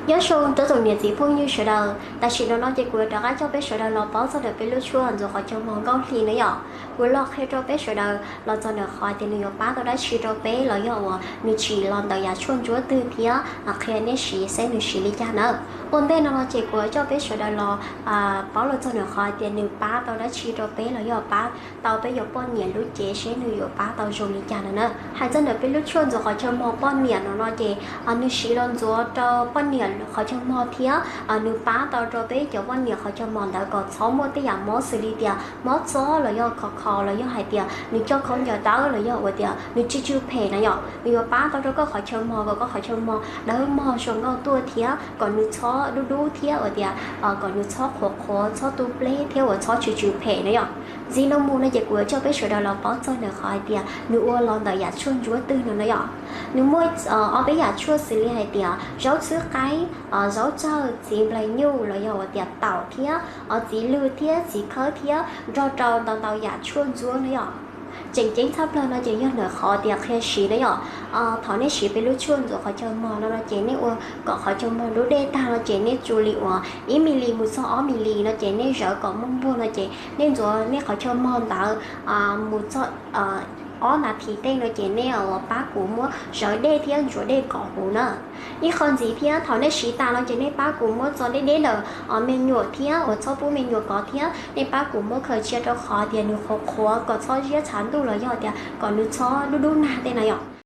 Nyob zoo rau tsoom niam txiv phooj ywg sawv daws, tam sim no no ces kuv yuav rov qab coj peb sawv daws los paub txog ntawm peb lub tshuaj ntxuav qhov chaw mog Nkauj Hli na yom. Kuv los qhia rau peb sawv daws los txog ntawm qhov tias nws yuav pab tau dab tsi rau peb los yog uas nws tsim los ntawm yam tshuaj ntsuab twg thiab qhia nej siv seb nws siv li cas na. Ua ntej no no ces kuv yuav coj peb sawv daws los paub los txog ntawm qhov tias nws pab tau dab tsi rau peb los yog pab tau peb cov poj niam lub cev seb nws yuav pab tau zoo li cas no na. Hais txog ntawm peb lub tshuaj ntxuav qhov chaw mog poj niam no no ces nws siv los ntxuav rau poj niam qhov chaw mog thiab nws pab tau rau peb cov poj niam qhov chaw mog ntawd kom txhob muaj tej yam mob xws li tias mob txob los yog khov kho los yog hais tias nws coj khaub ncaws dawb los yog ua tias nws tsw tsw phem na yom. Nws yuav pab tau rau koj qhov chaw mog kom koj qhov chaw mog dawb mog zoo nkauj tuaj thiab kom nws txhob dub dub thiab ua tias kom nws txhob qhuav qhuav txhob tu pleb thiab uas txhob tsw tsw phem na yom. Ntxiv no mus no ces kuv yuav coj peb sawv daws los paub txog ntawm qhov hais tias nws ua los ntawm yam tshuaj ntsuab twg no na yom. Nws muaj ob peb yam tshuaj xws li hais tias zaub txhwb qaib, zaub tsawg, txiv nplaig nyuj los yog ua tias taum thiab txiv lwg thiab txiv khawb thiab nrog rau ntau ntau yam tshuaj ntsuab na yom. Tseem ceeb tshaj plaws no ces yog ntawm qhov tias qhia siv na yom. Thaum nej siv peb lub tshuaj ntxuav qhov chaw mog no no ces nej ua kom qhov chaw mog dub dej tag no ces nej tsu li uas ib mi li mus txog ob mi li no ces nej zawv kom muaj npuag no ces nej ntxuav nej qhov chaw mog ntawd mus txog ob nas this tej no ces nej ua pab kuv muab zawv dej thiab ntsuav dej kom huv na. Ib qho ntxiv thiab thaum nej siv tas no ces nej pab kuv muab txo deb deb ntawm me nyuam thiab uas txhob pub me nyuam kov thiab nej pab kuv muab khaws cia rau qhov tias nws qhuav qhuav kom txhob ziab tshav ntuj los yog tias kom nws txhob dub dub nag tej na yom.